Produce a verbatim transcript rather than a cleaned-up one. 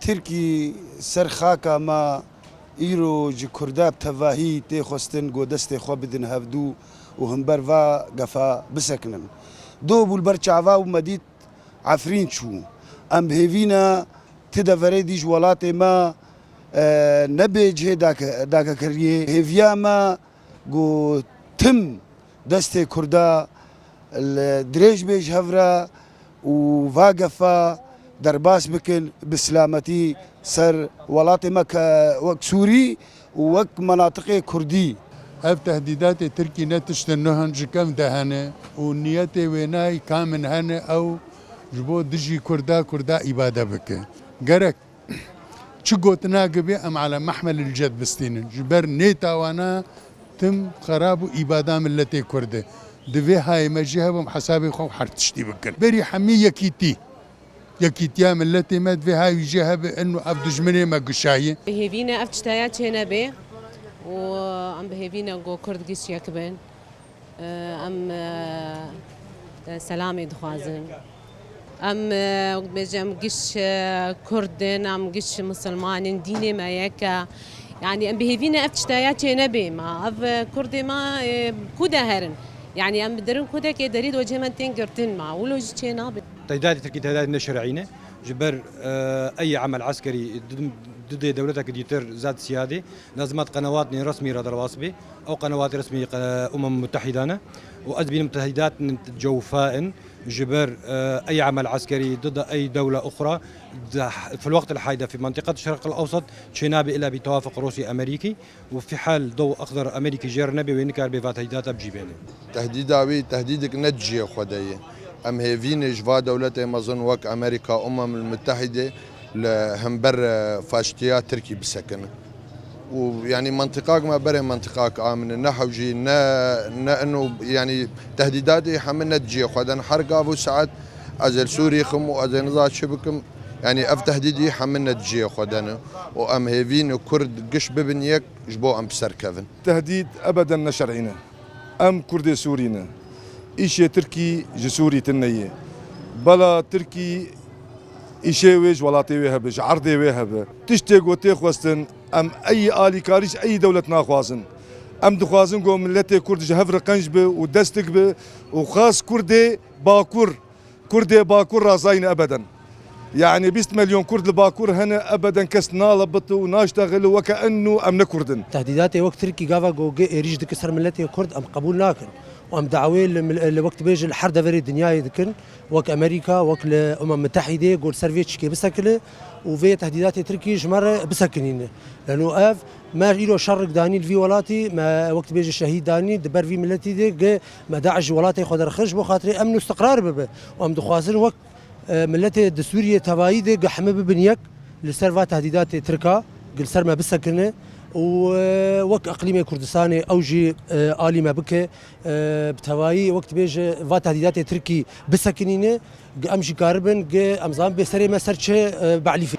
Tirkî ser xaka me îro ji Kurda bi tevahî tê xwestin ku destê xwe bidin hevdû û himber va gefa bisekinin. Do bû li ber çava û me dît Efrîn çû. Em bi hêvî ne ti deverê dî ji welatê me, e, nebê cihê dake-, dakekiriyê. Hêviya me ku tim destê Kurda li dirêj bê ji hev re û va gefa derbas bikin, bi silametî ser welatê me ke wek Sûrî û wek menatiqê Kurdî. Ev tehdîdatê Tirkî ne tiştin nuh in, ji kevn de hene û niyetê wênayî kamin hene ew ji bo dijî Kurda, Kurda îbade bike. Gerek çi gotinakê bê em ala mehmelil ced bistînin. Ji ber nêtawana tim xerab û îbada milletê Kurd e. Divê hayê me jê hebin hesabê xwe û her tiştî bikin. Berî hemî yekîtî. Yekîtiya milletê me divê hay wî jê hebe, eno ev dijminê me gişayî. Bi hêvî ne ev tişteya çênebê û em bi hêvî ne ku Kurd giş yek bin. Em, e, selamê dixwazin. Em, e, wek dibêje, em giş, e, Kurd in, em giş Misilman in, dînê me yek e. Yanî em bi hêvî ne ev tişteya çênebê. Ma ev, e, Kurdê me, e, ku de herin. Yanî em bi derin Kurdekê derî de cihê me tên girtin ma. Wilo jî çênabe. Tehdîdatê Tirkî tehdîdatê neşer'î ne. Ji ber, e, ey emel eskerî di, di dê dewleteke dîtir zad siyadê. Lazim e qenewatên resmî re derbas bê. Ew qenewatê resmî qe-, Umem Mutehîda ne. Û ez dibînim tehdîdatên cewfa in. Ji ber, e, ey emel eskerî dida ey dewle uxra, di, fil weqt el hâyde fî mentiqet Şerq el Ewsat çênabê ila bî tewafuk Rûsya Amerîkî. û fî hal dew exder Amerîkî jê re nebê, wê nikaribe va tehdîdata bi cî bêne. Tehdîda wî tehdîdek ne di cihê xwe de ye. Em hêvî ne ji va dewletê mezin wek Amerîka, Umemul Mutehîde li hember, e, faştiya Tirkî bisekinin. Û, yanî, mentiqak me berê mentiqak amin e, ne hewcî, ne, ne ino, yanî, tehdîdatê hemî ne di cihê xwe de ne. Her gav û saet ez ê li Sûrî xim û ez ê niza çi bikim, yanî, ev tehdîdî hemî ne di cihê xwe de ne. Û em hêvî ne Kurd giş bibin yek, ji bo em bi ser kevin. Tehdîd ebeden ne şer'î ne. Em Kurdê Sûrî ne. Îşê Tirkî ji Sûrî tune ye. Bela Tirkî îşê wê ji welatê wê hebe, ji erdê wê hebe. Tiştê ku tê xwestin, em ey alîkarî ji ey dewlet naxwazin. Em dixwazin ku miletê Kurd ji hev re qenc be û destik be û xas Kurdê Bakur Kurdê Bakur razayî ne ebeden. Yanî bîst milyon Kurd li Bakur hene, ebeden kes nalebite û naştexile weke enû em ne Kurd in. Tehdîdatê wek Tirkî gava ku gi êrîş dike ser miletê Kurd em qebûl nakin. Û em dawê li mil-, li wek dibêje li her deverê dinyayê dikin, wek Amerîka, wek li Umem Mutehîdê, ku li ser vê çikê bisekine û vê tehdîdatê Tirkî ji me re bisekinîne. Leno ev, me îro şerik danî li vî welatî, me wek dibêje şehîd danî, di ber vî miletî de gi me DAIŞ ji welatê xwe derxist, ji bo xatirê emn û istiqrar bibe. Û em dixwazin wek, e, miletê di Sûriyê tevayî de gi hemî bibin yek, li ser va tehdîdatê Tirka, gi li ser me bisekine û, e, wek eqlîmê Kurdistanê ew jî, e, alî me bike, e, bi tevayî wek dibêje va tehdîdatê Tirkî bisekinîne, gi em jî karibin, gi em zanin bê serê me ser çi, e, be'lîfê.